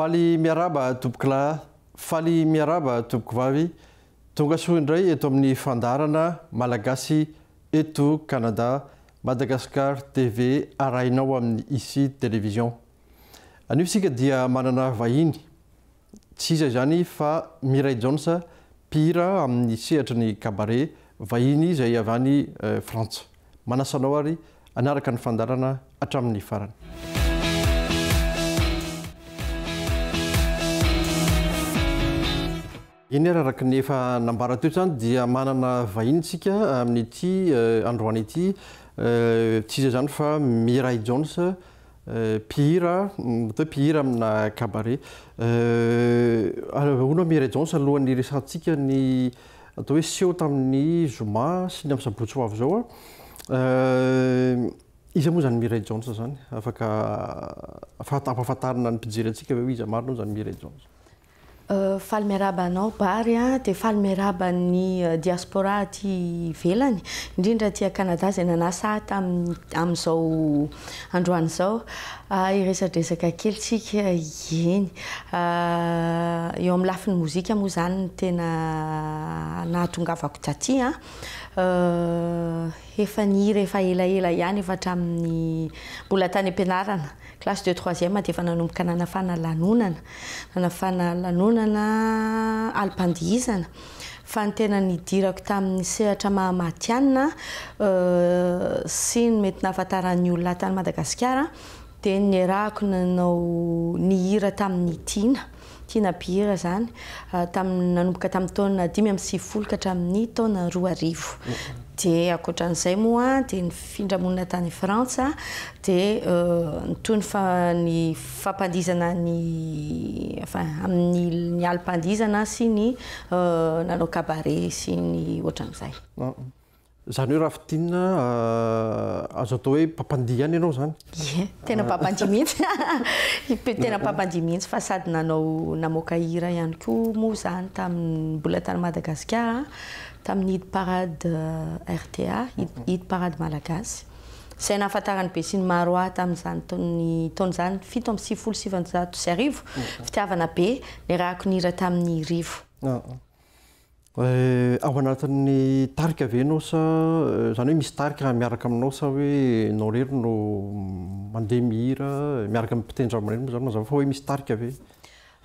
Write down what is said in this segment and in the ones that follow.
Faly miarahaba tompokolahy, faly miarahaba tompokovavy, tonga soa indray eto amin'ny fandaharana Malagasy eto Canada, Madagascar TV arahinao amin'ny Ici Télévision. Anio isika dia manana vahiny, tsy iza izany fa Mireille Jones, mpihira amin'ny sehatry ny cabaret, vahiny izay avy any Frantsa. Manasa anao ary hanaraka ny fandaharana hatramin'ny farany. Eny ary araka ny efa nambara teo izany dia manana vahiny isika amin'ity androany ity, tsy iza izany fa Mireille Jones, mpihira, atao hoe mpihira amina cabaret. Ahoana Mireille Jones alohan'ny hiresahantsika ny atao hoe seho tamin'ny zoma sy ny amin'ny sabotsy ho avy izao, iza moa izany Mireille Jones izany? Afaka ampahafantarina ny mpijery antsika ve hoe iza marina moa izany Mireille Jones? Faly miarahaba anao Bary a, dia faly miarahaba ny diaspora aty ivelany, indrindra aty Canada izay nanasa ahy tamin'ny amin'izao androany izao hiresadresaka kely tsika, eny eo amin'ny lafiny mozika moa izany no tena nahatongavako taty an, efa nihira efa elaela ihany efa hatramin'ny mbola tany am-pianarana. Classe de troisième dia efa nanomboka nanafana lanonana, nanafana lanonana alim-pandihizana. Fa ny tena nidirako tamin'ny sehatra maha matihanina sy ny mety nahafantaran'ny olona ahy tany Madagasikara dia ny niarahako nanao nihira tamin'i Tiana. Tiana mpihira izany, tamin'ny nanomboka tamin'ny taona 95 ka hatramin'ny taona 2000. Dia ankoatran'izay moa dia nifindra monina tany Frantsa dia nitohy ny fa ny fampandihizana ny enfin amin'ny ny alim-pandihizana sy ny nanao cabaret sy ny ohatran'izay. Izany hoe raha fintinina azo atao hoe mpampandihy ihany ianao izany? Ie, tena mpampandihy mihitsy. Tena mpampandihy mihitsy fa sady nanao namoaka hira ihany koa moa izany tamin'ny mbola tany Madagasikara tamin'ny hit parade rta, hit parade malagasy. Izay nahafantaran'ny besinimaro ahy tamin'izany taona taona izany 1997, fitiavana be, niarahako nihira tamin'i Rivo. Ao anatin'ny tarika ve ianao sa izany hoe misy tarika miaraka aminao sa hoe ianao irery no mandeha mihira miaraka amin'ny mpitendry zavamaneno moa izany mazava fa hoe misy tarika ve?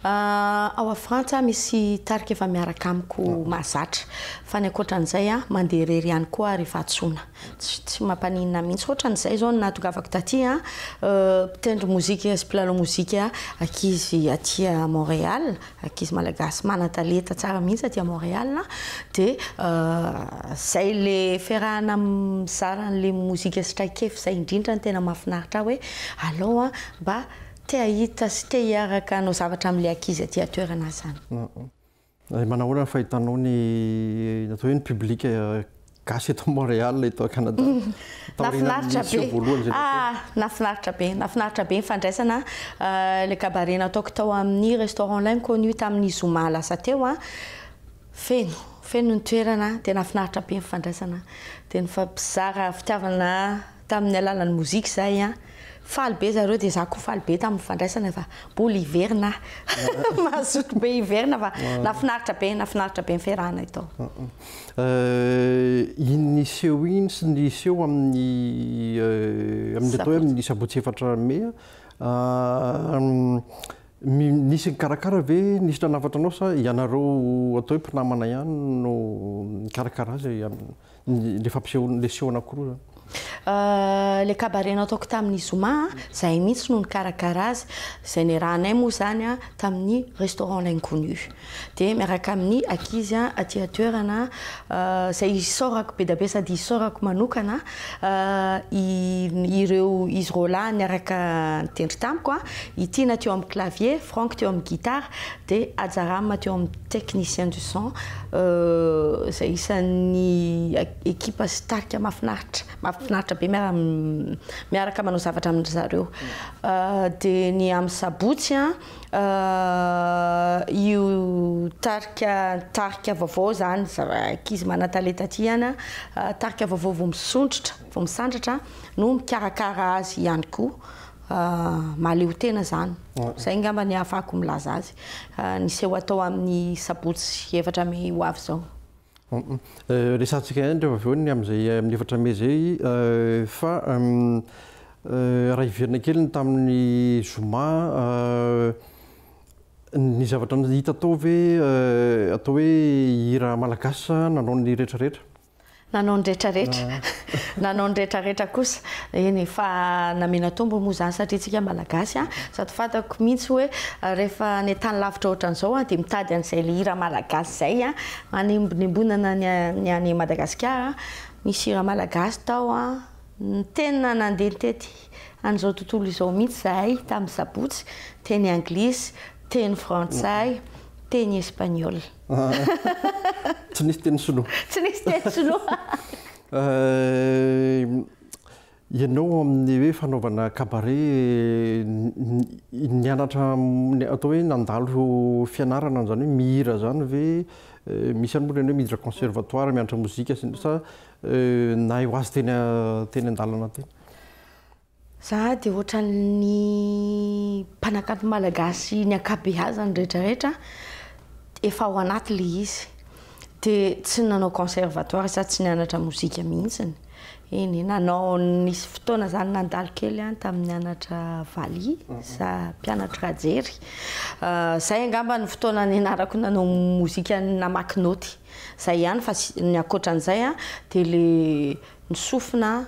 Ao a Frantsa misy tarika efa miaraka amiko mahazatra fa ny ankoatran'izay aho mandeha irery ihany koa aho rehefa antsoina. Tsy tsy mampaninona ahy mihitsy. Ohatran'izay izao no nahatongavako taty an, mpitendry mozika sy mpilalao mozika ankizy aty à Montréal. Ankizy malagasy manan-talenta tsara mihitsy aty Montréal dia zay le fiarahana mizara an'le mozika sy traikefa izay indrindra no tena mahafinaritra ahy hoe alao an mba te hahita sy te hiaraka hanao zavatra amin'le ankizy aty an-toerana aho izany. Manahoana ny fahitanao ny atao hoe ny public Gasy eto Montréal eto Canada. Nahafinaritra be. Ah, nahafinaritra be. Nahafinaritra be ny fandraisana ilay cabaret nataoko tao amin'ny restaurant L'inconnu tamin'ny zoma lasa teo. Feno, feno ny toerana, dia nahafinaritra be ny fandraisana. Dia nifampizara fitiavana tamin'ny alalan'ny mozika izahay. Faly be zareo dia za koa faly be tamin'ny fandraisana fa mbola hiverina aho. Mazoto be hiverina fa nahafinaritra be, nahafinaritra be ny fiarahanay tao. Iny seho iny sy ny seho amin'ny amin'ny atao hoe amin'ny sabotsy efatra mey, nisy nikarakara ve, nisy nanafatra anao sa ianareo atao hoe mpinamana ihany no nikarakara azy Ilay fampisehoana, ilay seho anankiroa izany. Ilay cabaret nataoko tamin'ny zoma, izahay mihitsy no nikarakara azy, izay niarahanay moa izany tamin'ny restaurant L'inconnu. Dia miaraka amin'ny ankizy aty an-toerana, izay isaorako be dia be sady isaorako manokana ireo izy roalahy niaraka nitendry tamiko, i Tiana teo amin'ny clavier, Franck teo amin'ny guitare, dia Hajaram teo amin'ny technicien du son izay isan'ny ekipa sy tarika mahafinaritra, mahafinaritra be miara miaraka manao zavatra amin-dry zareo. Dia ny amin'ny sabotsy an, io tarika tarika vaovao izany, ankizy manan-talenta aty ihany an, tarika vaovao vao misondrotra, vao misandratra no mikarakara azy ihany koa. mahaleo tena izany. Izay angamba ny ahafahako milaza azy. Ny seho atao amin'ny sabotsy 4 mey ho avy izao. Resahantsika ihany rehefa avy eo ny amin'izay amin'ny 4 mey izay fa raha hiverina kely ny tamin'ny zoma, ny zavatra hita tao ve atao hoe hira malagasy sa nanao ny rehetrarehetra? Nanao ny retraretra. Nanao ny retraretra kosa. Eny e, fa namena tombony moa izany satria tsika Malagasy an, sady fantako mihitsy hoe rehefa any an-tany lavitra ohatran'izao an, dia mitady an'izay le hira malagasy izay an, hanembonembonana ny ny any Madagasikara. Nisy hira malagasy tao an, tena nandeha nitety an'izao tontolo izao mihitsy izahay tamin'ny sabotsy, teny anglisy, teny frantsay, teny espagnol. Tsy nisy teny sinoa. Tsy nisy teny sinoa. Ianao amin'ny hoe fanaovana cabaret, nianatra atao hoe nandalo fianarana an'izany hoe mihira izany ve? Misy ihany moa ireny hoe miditra conservatoire mianatra mozika sy ny sa nahay ho azy teny teny an-dalana teny? Za dia ohatran'ny mpanakanto malagasy ny ankabeazany rehetra rehetra efa ao anaty le izy. Dia tsy nanao conservatoire za tsy nianatra mozika mihitsiny. Eny e, nanao nisy fotoana zany nandalo kely aho tamin'ny nianatra valiha, za mpianatry Rajery. Zay angamba ny fotoana nianarako nanao mozika namaky naoty. Zay ihany fa ny ankoatran'izay dia le ny sofina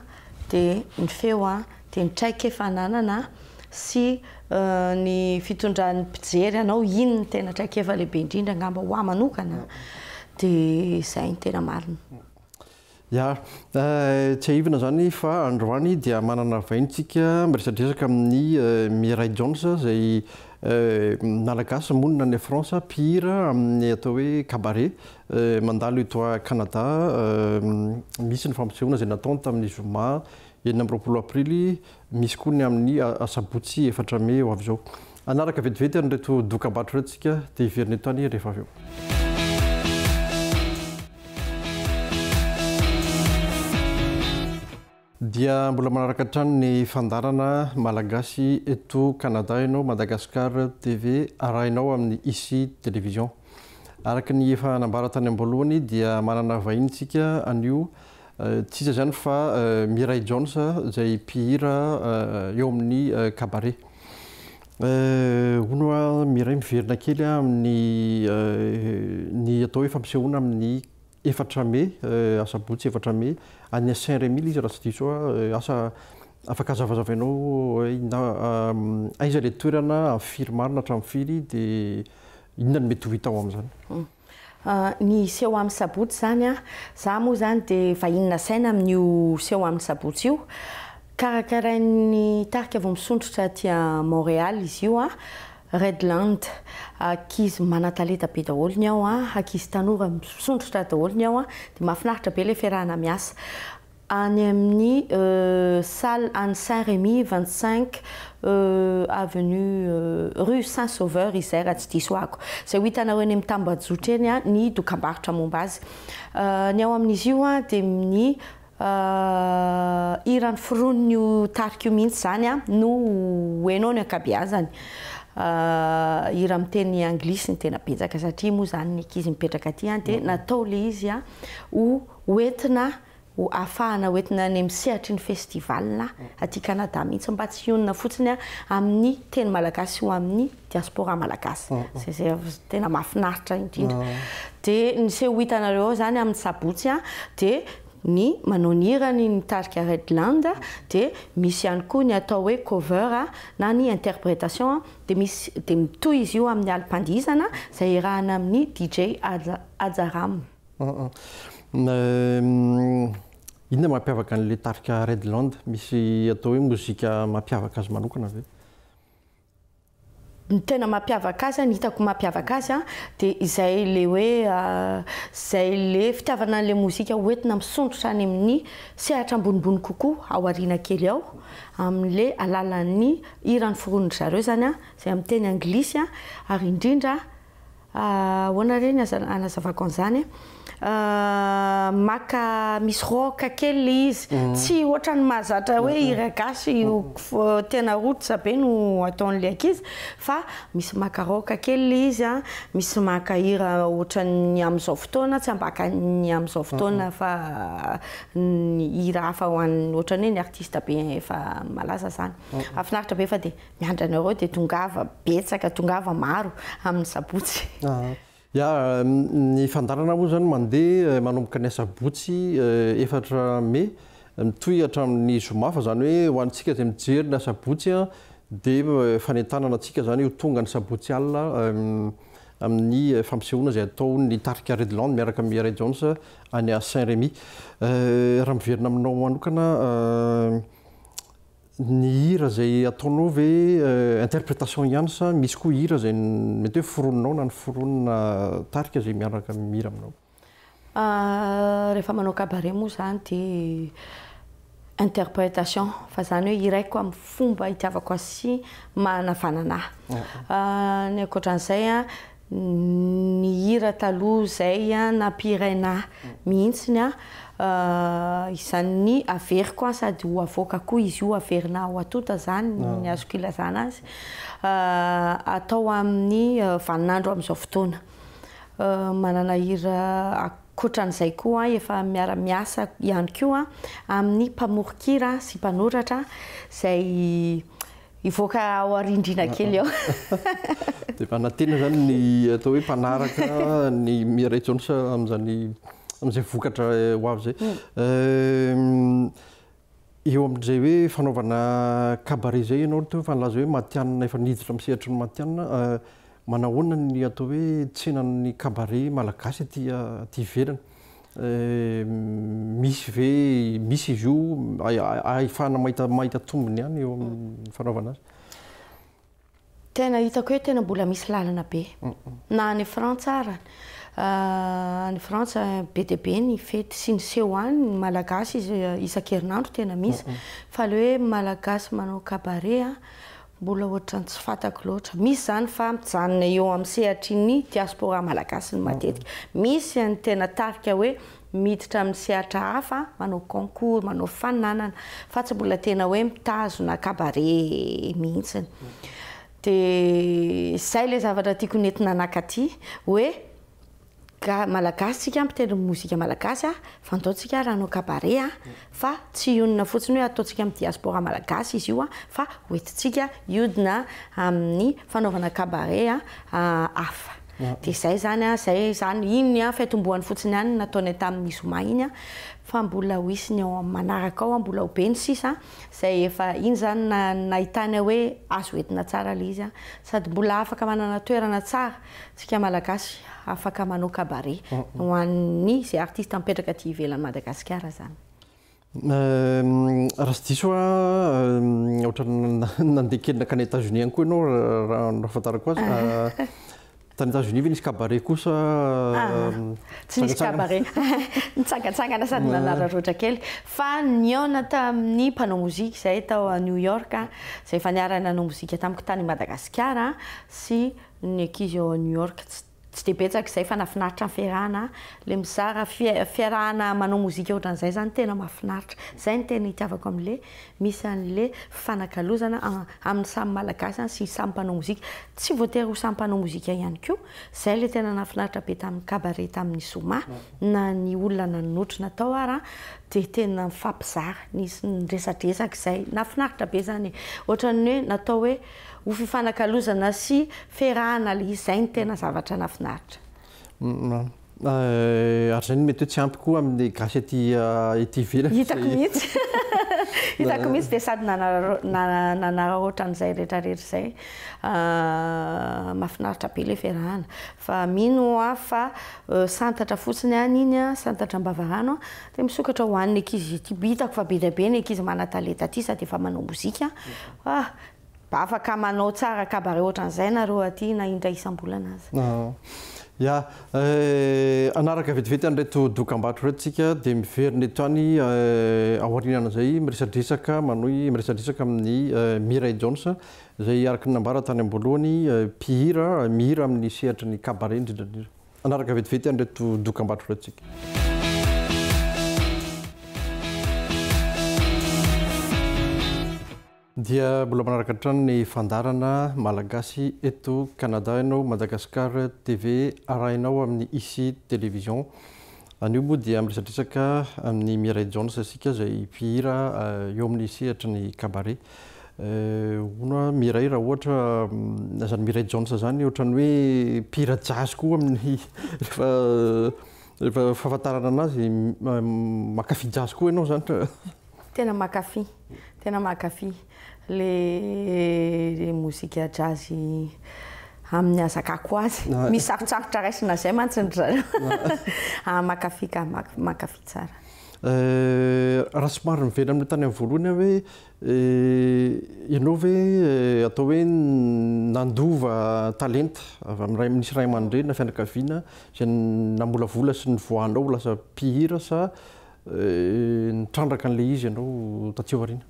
dia ny feo dia ny traikefa ananana sy ny fitondran'ny mpijery anao, iny no tena traikefa lehibe indrindra angamba ho ahy manokana dia izay no tena marina. Ya, tsiahivina izany fa androany dia manana vahiny tsika miresadresaka amin'i Mireille Jones izay Malagasy monina any France, mpihira amin'ny atao hoe cabaret. Mandalo eto Canada, misy ny fampisehoana izay nataony tamin'ny zoma 26 aprily, misy koa ny amin'ny asabotsy 4 mey ho avy izao. Hanaraka vetivety an'ireto dokambarotra ireto isika dia hiverina eto ihany rehefa avy eo. Dia mbola manaraka hatrany ny fandaharana Malagasy eto Canada ianao, Madagascar TV arahinao amin'ny Ici Télévision. Araka ny efa nambara tany am-boalohany dia manana vahiny isika anio, tsy iza izany fa Mireille Jones izay mpihira eo amin'ny cabaret. Hono hoa Mireille miverina kely amin'ny ny atao hoe fampisehoana amin'ny 4 mey, asabotsy 4 mey, any Saint Remy ilay izy raha tsy diso aho, asa afaka hazavazavainao hoe inona, aiza ilay toerana, amin'ny firy marina hatramin'ny firy, dia inona no mety ho hita ao amin'izany? Ny seho amin'ny sabotsy izany an, za moa izany dia vahiny nasaina amin'io seho amin'ny sabotsy io, karakarain'ny tarika vao misondrotra aty Montréal izy io an, Redland, ankizy manan-talenta be daholo ny ao an, ankizy tanora misondrotra daholo ny ao an, dia mahafinaritra be ilay fiarahana miasa. Any amin'ny salle any Saint Remy 25 avenue rue Saint Sauveur izay raha tsy diso ahako. Izay ho hitanareo eny amin'ny tambajotra eny ny dokambarotra momba azy. Ny ao amin'izy io dia ny Hira noforonin'io tarika io mihitsy izany no ho heno ny ankabeazany. Hira amin'ny teny anglisy no tena betsaka satria moa izany ny ankizy mipetraka aty dia natao ilay izy ho hoentina ho ahafahana hoentina any amin'ny sehatry ny festival aty Canada mihitsy mba tsy hionona fotsiny amin'ny teny malagasy ho amin'ny diaspora malagasy. Izay izay tena mahafinaritra indrindra. Dia ny seho ho hitanareo ao izany amin'ny sabotsy dia ny manao ny hirany ny tarika Redland dia misy ihany koa ny atao hoe cover na ny interprétation dia misy dia mitohy izy io amin'ny alim-pandihizana izay iarahana amin'ny DJ Hajaram. Inona mampiavaka an'ilay tarika Redland? Misy atao hoe mozika mampiavaka azy manokana ve? Ny tena mampiavaka azy, ny hitako mampiavaka azy dia izay le hoe izay le fitiavana an'ilay mozika hoentina misondrotra any amin'ny sehatra ambonimbony kokoa ao aoriana kely ao amin'le alalan'ny hira noforonin-dry zareo izany izay amin'ny teny anglisy ary indrindra. Ahoana re ny anazavako an'izany e? Maka misy rock kely le izy, tsy ohatran'ny mahazatra hoe hira gasy tena roots be no ataon'le ankizy fa misy maka rock kely le izy an, misy maka hira ohatran'ny amin'izao fotoana, tsy ambakan'ny amin'izao fotoana fa ny hira hafa ho an'ny ohatran'ny hoe ny artiste be efa malaza zany. Mahafinaritra be fa dia miandry anareo dia tongava betsaka, tongava maro amin'ny sabotsy. Ya, ny fandaharana moa izany mandeha manomboka ny asabotsy 4 mey mitohy hatramin'ny zoma, fa izany hoe ho antsika izay mijery ny asabotsy dia fanentanana antsika izany ho tonga ny sabotsy alina amin'ny fampisehoana izay ataon'ny tarika Redland miaraka amin'ny Ray Jones any Saint Rémy. Raha miverina aminao manokana, Ny hira izay ataonao ve interprétation ihany sa misy koa hira izay mety hoe foroninao na noforonina tarika izay miaraka mihira aminao? Rehefa manao cabaret moa izany dia interprétation fa izany hoe hiraiko amin'ny fomba itiavako azy sy mahanavanana ahy. Ny ankoatran'izay an, Ny hira taloha izay nampihiraina ahy mihitsiny izany averiko sady ho avoaka koa izy io, averina ho atonta izany ny azoko ilazana azy, atao amin'ny vaninandro amin'izao fotoana. Manana hira ankoatran'izay koa aho efa miara-miasa ihany koa amin'ny mpamoron-kira sy mpanoratra izay Hivoaka ao arindrina kely ao. Dia manantena izany ny atao hoe mpanaraka ny Mireille Jones amin'izany amin'izay vokatra ho avy izay. Eo amin'izay hoe fanaovana cabaret izay ianao teo efa nilaza hoe matihanina, efa niditra amin'ny sehatry ny matihanina. Manahoana ny atao hoe tsenan'ny cabaret malagasy aty aty ivelany? Misy ve, misy izy io ahafahana mahita mahita tombony ihany eo amin'ny fanaovana azy? Tena hitako hoe tena mbola misy lalana be. Na any Frantsa ara, any Frantsa be dia be ny fety sy ny seho any, ny malagasy isan-kerinandro tena misy. Fa le hoe malagasy manao cabaret Mbola ohatran'ny tsy fantako loatra. Misy izany fa mijanona eo amin'ny sehatry ny diaspora malagasy ny matetika. Misy ny tena tarika hoe miditra amin'ny sehatra hafa, manao concours, manao faninanana, fa tsy mbola tena hoe mitazona cabaret mihitsiny. Dia izay ilay zavatra tiako nentina nakaty hoe Ga malagasy tsika mpitendry mozika malagasy a, fa andao tsika ary hanao cabaret a, fa tsy hionona fotsiny hoe ataontsika amin'ny diaspora malagasy izy io a, fa hoentintsika hiodina amin'ny fanaovana cabaret a hafa. Dia izay izany a, izay izany, iny a fiatombohany fotsiny ihany no nataonay tamin'ny zoma iny a, fa mbola ho hisy ny ao amin'ny manaraka ao a, mbola ho be ny sisa a, izay efa, iny izany nahitana hoe azo entina tsara ilay izy a, sady mbola afaka manana toerana tsara Tsika Malagasy afaka manao cabaret ho an'ny izay artiste mipetraka aty ivelan'i Madagasikara zany. Raha tsy diso aho, ohatran'ny nandeha kely nankany Etats-Unis ihany koa ianao raha ny fahafantarako azy. Tany Etats-Unis ve nisy cabaret koa sa Tsy nisy cabaret. Nitsangantsangana sady nanararaotra kely. Fa nihaona tamin'ny mpanao mozika izahay tao New York, izay efa niara-nanao mozika tamiko tany Madagasikara sy Ny ankizy ao New York tsy dia betsaka izay fa nahafinaritra ny fiarahana, ilay mizara fiarahana manao mozika ohatran'izay izany tena mahafinaritra, izay no tena itiavako amin'ilay misy an'ilay fifanakalozana amin'ny samy malagasy sy samy mpanao mozika, tsy voatery ho samy mpanao mozika ihany koa, izay ilay tena nahafinaritra be tamin'ny cabaret tamin'ny zoma, na ny olona nanotrona tao ara dia tena nifampizara, nisy niresadresaka izay, nahafinaritra be izany e, ohatran'ny hoe natao hoe Ho fifanakalozana sy fiarahana ilay izy, izay no tena zavatra nahafinaritra. Ary izay no mety hoe tsy ampy koa amin'ny gasy aty ety ivelany. Hitako mihitsy. Hitako mihitsy dia sady nanararaotra an'izay rehetra rehetra izay. Mahafinaritra be ilay fiarahana. Fa mino aho fa santatra fotsiny ihany iny, santatra am-bavarano, dia misokatra ho an'ny ankizy ety. Hitako fa be dia be ny ankizy manan-talenta aty sady efa manao mozika. Ah! Mba afaka manao tsara cabaret ohatran'izay nareo aty na indray isam-bolana aza. Ya, hanaraka vetivety an'ireto dokambarotra ireto tsika dia miverina eto ihany aorianan'izay miresadresaka, manohy miresadresaka amin'i Mireille Jones izay araka ny nambara tany am-boalohany mpihira, mihira amin'ny sehatry ny cabaret indrindra indrindra. Hanaraka vetivety an'ireto dokambarotra ireto tsika. Dia mbola manaraka hatrany ny fandaharana Malagasy eto Canada ianao, Madagascar TV arahinao amin'ny Ici Télévision. Anio moa dia miresadresaka amin'i Mireille Jones isika izay mpihira eo amin'ny sehatry ny cabaret. Hono aho Mireille raha ohatra izany Mireille Jones izany ohatran'ny hoe mpihira jazz koa amin'ny rehefa rehefa fahafantarana anazy mankafy jazz koa ianao izany. Tena mankafy, tena mankafy le mozika jazz amin'ny ahazakako azy. Misy sarotsarotra raisina zay mantsy ry zareo. Ah, mankafy ka, mankafy tsara. Raha somary miverina amin'ilay tany amin'ny voalohany aho hoe ianao ve atao hoe nandova talenta avy amin'ny ray, nisy ray aman-dreny na fianakaviana izay namolavola sy nivoahanao ho lasa mpihira sa Nitrandraka an'ilay izy ianao taty aoriana.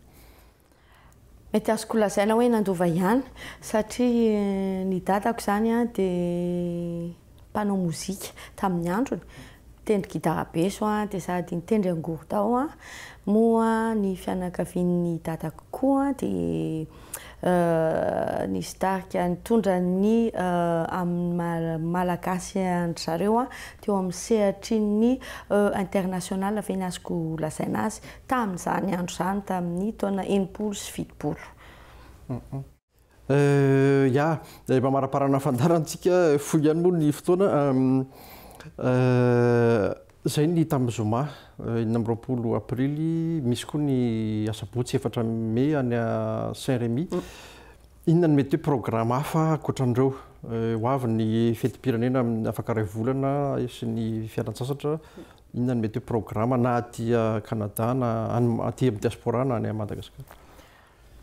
Mety azoko lazaina hoe nandova ihany satria ny dadako izany dia mpanao mozika tamin'ny androny, nitendry gitara beso dia sady nitendry angorodao, moa ny fianakavian'ny dadako koa dia Nisy tarika nitondra ny amin'ny maha Malagasy an-dry zareo teo amin'ny sehatry ny international ve ny azoko lazaina azy tamin'izany andro izany tamin'ny taona 70. Ya, mamaraparana fandaharantsika, fohy ihany moa ny fotoana. Izay ny tamin'ny zoma 26 aprily, misy koa ny asabotsy 4 mey any Saint Remy. Inona no mety hoe programa hafa ankoatran'ireo? Ho avy ny fetim-pirenena amin'ny afaka iray volana sy ny fialan-tsasatra. Inona no mety hoe programa na aty Canada na any aty amin'ny diaspora na any Madagasikara?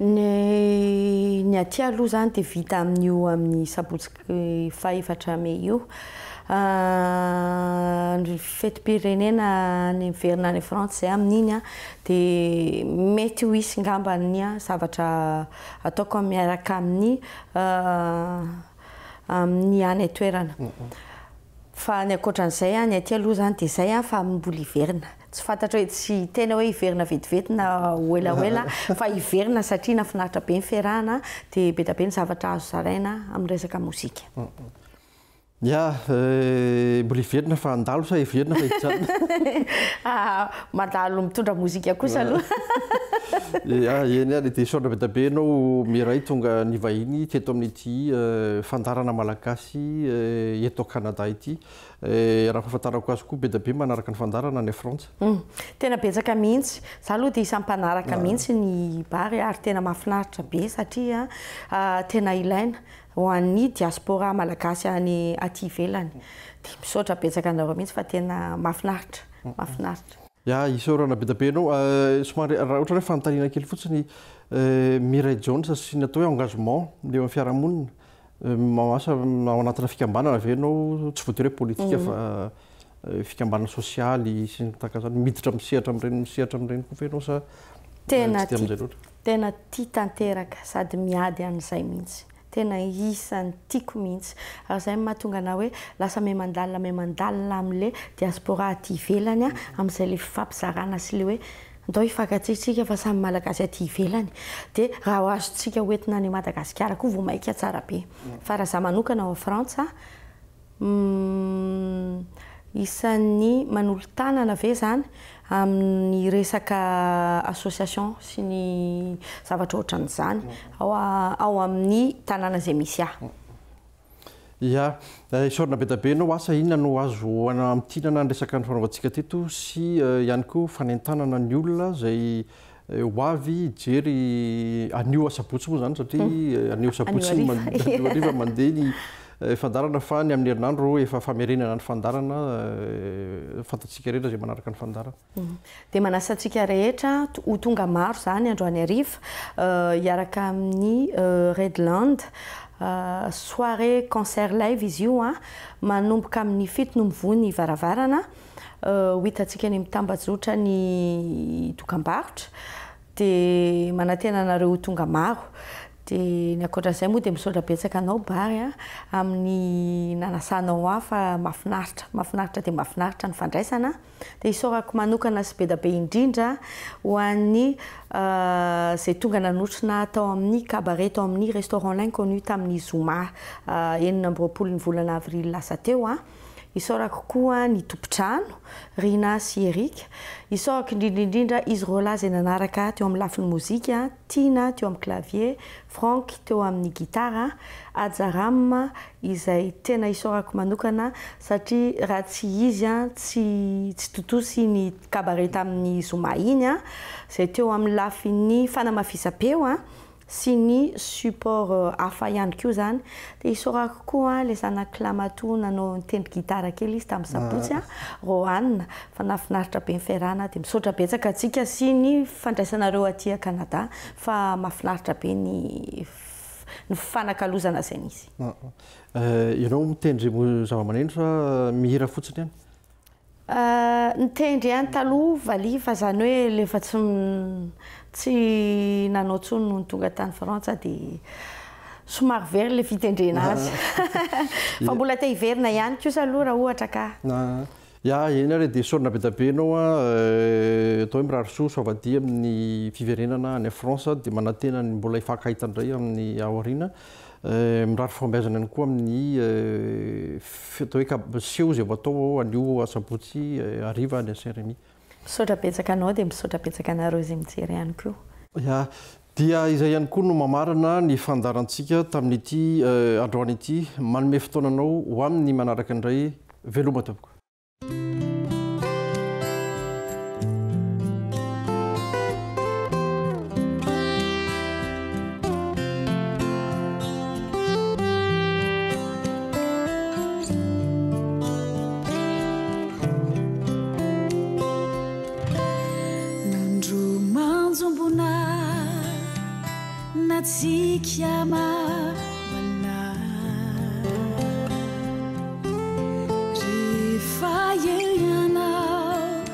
Ny ny aty aloha izany dia vita amin'io amin'ny sabotsy fahefatra mey io. Ny fetim-pirenena any miverina any Frantsa izay amin'iny dia mety ho hisy angamba ny zavatra ataoko miaraka amin'ny amin'ny any an-toerana. Fa ny ankoatran'izay, ny aty aloha izany dia izay fa mbola hiverina. Tsy fantatra hoe tsy tena hoe hiverina vetivety na ho elaela fa hiverina satria nahafinaritra be ny fiarahana dia be dia be ny zavatra azo zaraina amin'ny resaka mozika. Ya, mbola hiverina fa handalo sa hiverina fa hijanona? Mandalo mitondra mozika kosa aloha. Ya, eny ary dia misaotra be dia be anao Miray tonga nivahiny teto amin'ity fandaharana malagasy eto Canada ity. Raha fahafantarako azy koa be dia be manaraka ny fandaharana any Frantsa. Tena betsaka mihitsy. Za aloha dia isan'ny mpanaraka mihitsy ny Bary ary tena mahafinaritra be satria tena ilaina ho an'ny diaspora malagasy any aty ivelany. Dia misaotra betsaka anareo mihitsy fa tena mahafinaritra, mahafinaritra. Ya, isaorana be dia be anao. Somary raha ohatra hoe fanontaniana kely fotsiny, Mireille Jones sy ny atao hoe engagement eo amin'ny fiarahamonina, Asa ao anatina fikambanana ve ianao, tsy voatery hoe politika fa fikambanana sosialy sy ny tahaka izany, miditra amin'ny sehatra amin'ireny sehatra amin'ireny koa ve ianao sa Tena tsy dia amin'izay loatra? Tena tia tanteraka sady miady an'izay mihitsy. Tena isan'ny tiako mihitsy. Ary izay no mahatonga anah hoe lasa miha-mandalina miha-mandalina amin'ilay diaspora aty ivelany aho, amin'izay ilay fifampizarana sy ilay hoe Ndao hifankatia tsika fa samy malagasy aty ivelany dia raha ho azontsika ho entina any Madagasikara koa vao maika tsara be. Fa raha za manokana ao Frantsa isan'ny manolo-tanana ve zany amin'ny resaka association sy ny zavatra ohatran'izany ao ao amin'ny tanàna izay misy ahy. Ya, isaorana be dia be ianao, asa inona no azo amintinana ny resaka nifanaovantsika teto sy ihany koa fanentanana ny olona izay ho avy hijery anio asabotsy moa izany satria anio asabotsy ny anio hariva mandeha ny fandaharana fa ny amin'ny herinandro efa famerenana ny fandaharana fantatsika rehetra izay manaraka ny fandaharana. Dia manasa antsika rehetra ho tonga maro izany androany hariva hiaraka amin'ny Redland. Soirée concert live izy io an, manomboka amin'ny 7 no mivoha ny varavarana. Ho hitantsika eny amin'ny tambajotra ny dokambarotra. Dia manantena anareo ho tonga maro. Dia ny ankoatra izay moa dia misaotra betsaka anao Bary a, amin'ny nanasanao ahy fa mahafinaritra, mahafinaritra dia mahafinaritra ny fandraisana. Dia isaorako manokana sy be da be indrindra ho an'ny izay tonga nanotrona ahy tao amin'ny cabaret tao amin'ny restaurant L'inconnu tamin'ny zoma 26 ny volana avril lasa teo a. Isaorako koa ny tompon-trano, Rina sy Eric. Isaorako indrindra indrindra izy roalahy izay nanaraka ahy teo amin'ny lafiny mozika, Tiana teo amin'ny clavier, Franck teo amin'ny gitara, Hajaram izay tena isaorako manokana satria raha tsy izy tsy tsy tontosa iny cabaret tamin'ny zoma iny, izay teo amin'ny lafiny fanamafisam-peo sy ny support hafa ihany koa izany. Dia isaorako koa ilay zanak'i Lamatoa nanao nitendry gitara kely izy tamin'ny sabotsy, Rohan, fa nahafinaritra be ny fiarahana. Dia misaotra betsaka antsika sy ny fandraisanareo aty Canada fa mahafinaritra be ny ny fifanakalozana izay nisy. Ianao mitendry zava-maneno sa mihira fotsiny ihany? Nitendry ihany taloha valiha fa izany hoe le efa tsy tsy nanao intsony nony tonga tany Frantsa dia somary very le fitendrena azy. Fa mbola te hiverina ihany kosa aloha raha ohatra ka. Ya, eny ary e, dia isaorana be dia be ianao an, atao hoe mirary soa soavadia amin'ny fiverenana any France, dia manantena ny mbola hifankahita indray amin'ny aoriana. Mirary fahombiazana ihany koa amin'ny atao hoe kab- seho izay ho atao anio asabotsy hariva any Saint Rémy. Misaotra betsaka anao dia misaotra betsaka anareo izay mijery ihany koa. Ya, dia izay ihany koa no mamarana ny fandaharantsika tamin'ity androany ity. Manome fotoana anao ho amin'ny manaraka indray. Veloma tompoko. Nandro manjombona natsiky amana Rehefa eo ianao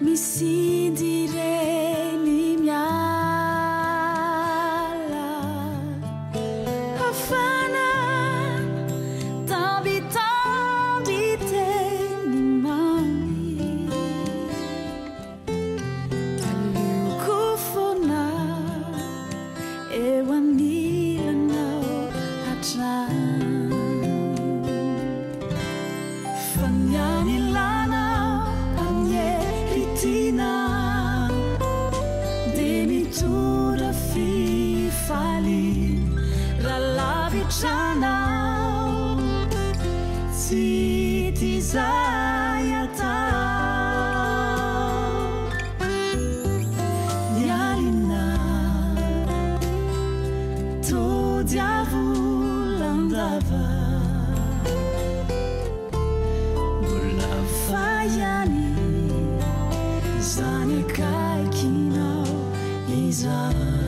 misindy ireny miala Hafana tambitamby teny mamy Aleoko foana eo anilanao hatrany Fa ny anilanao anie ry tiana Dia mitondra fifaliana Raha lavitra anao tsy hita izay atao Ny alina todiavolan-dava Mbola fa ihany izany akaikinao izany.